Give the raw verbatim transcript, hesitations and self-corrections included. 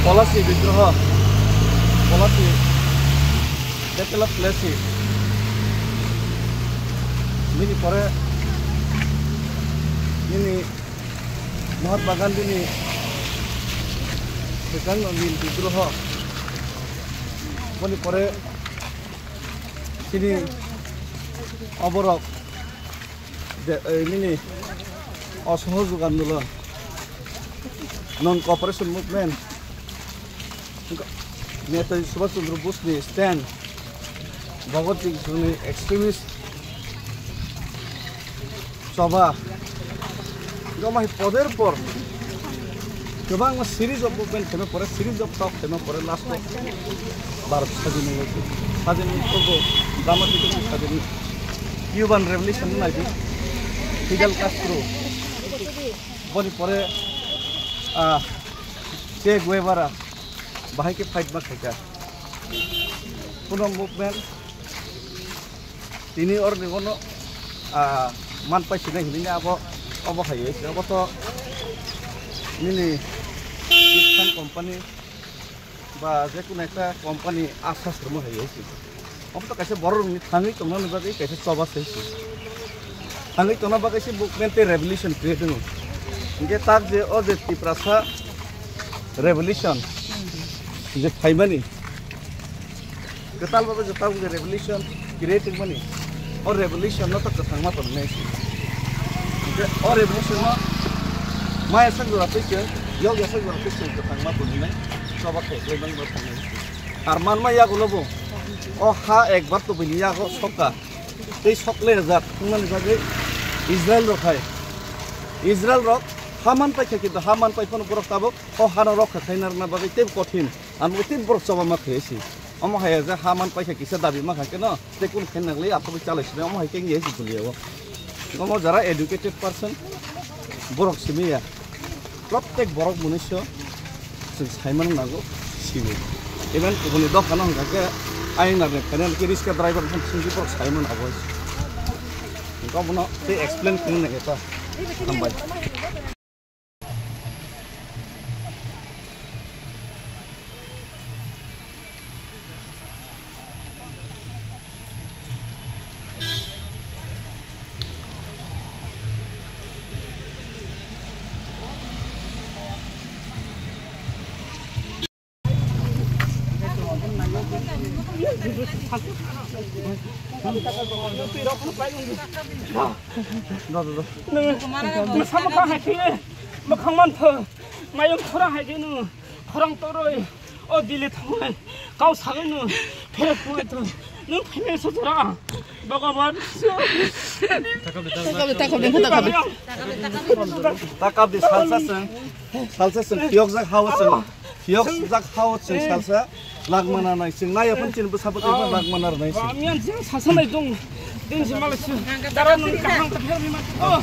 Polashi Vigraha, Polashi, Battle of Plassey. Bini pore nini Mahatma Gandhi ni Swkang Nil Vigraha. Bini pore chini oborok de, eh, nini Osohojog Andolon, Non Cooperation Movement, Netaji Subhash Chandra Bose ni stand, Bhagat Singh ni extremist choba, joma hai poder por kwbangma series of movement khema pore, series of talk khema pore, last o Bharat sadin wngwi sadin wngwi dramatic sadin Cuban Revolution nai di, Fidel Castro, boni pore, ah, Che Guevara, bahai khe fight ma khaika. Kuno movement tini orni ono, ah, man pai sinai hinwi abo, obo hai abo to nini Eastern company ba je kuno ekta company asa sirmo hai. Omo to kaisa borok rokni thangwi tongna bagwi kaisa choba se se. Thangwi tongna bagwi se movement tei revolution create wngo. Hinkhe tak je o je Tiprasa revolution je phaimani, kwtal bagwi je tabuk je revolution create wngmani, o revolution no to kwthangma tongmani se. Hinkhe o revolution no maya sak jora twi se, yok ya sak jora twi se kwthangma tongmani, choba khe kwbangma tongmani. Ar manma yagulo bo o ha ekbar tubini yago sokka tei sokle rwjak wngmani bagwi Israel rok hai, Israel rok ha man paikha, kintu ha man pai phano borok tabuk o hano rokha khaina rwna bagwi teibo kothin, amo teibo borok choba ma khe si. Omo hai je ha man paikha kisa dabi ma kha keno tei kunu khaina nangli aphuru chalai sini, omo hai khe wngya si buliya o. Omo jara educated person borok simi ya. Prottek borok munuiso chwng saimano nango, siwi. Even kubuni dophano hwnkha khe ayang narwknai phainani khe riska driver phano chwngsi borok saimano abo. Hwnkhe obono tei explain khaina nangya ta. Hambai. Nwng mwsamo kha hai khe mwkhang mantho, mayung khorang hai khe nwng khorang toroi, o dili thangwi kau sagwi nwng pherek thangwi thang, nwng phainai sojora, Bhagavan. Takab de, takab de, takab de, takab de. Takab de, salsa chwng, salsa chwng, phiyokjak hao chwng, phiyokjak hao chwng salsa. Lagmana nai sing nai apun chin bwsa bwtwi lagmana nai sing. Miyan jang sasa nai dong. Din si malai sing. Dara nung kahang ta pher mi ma. Oh.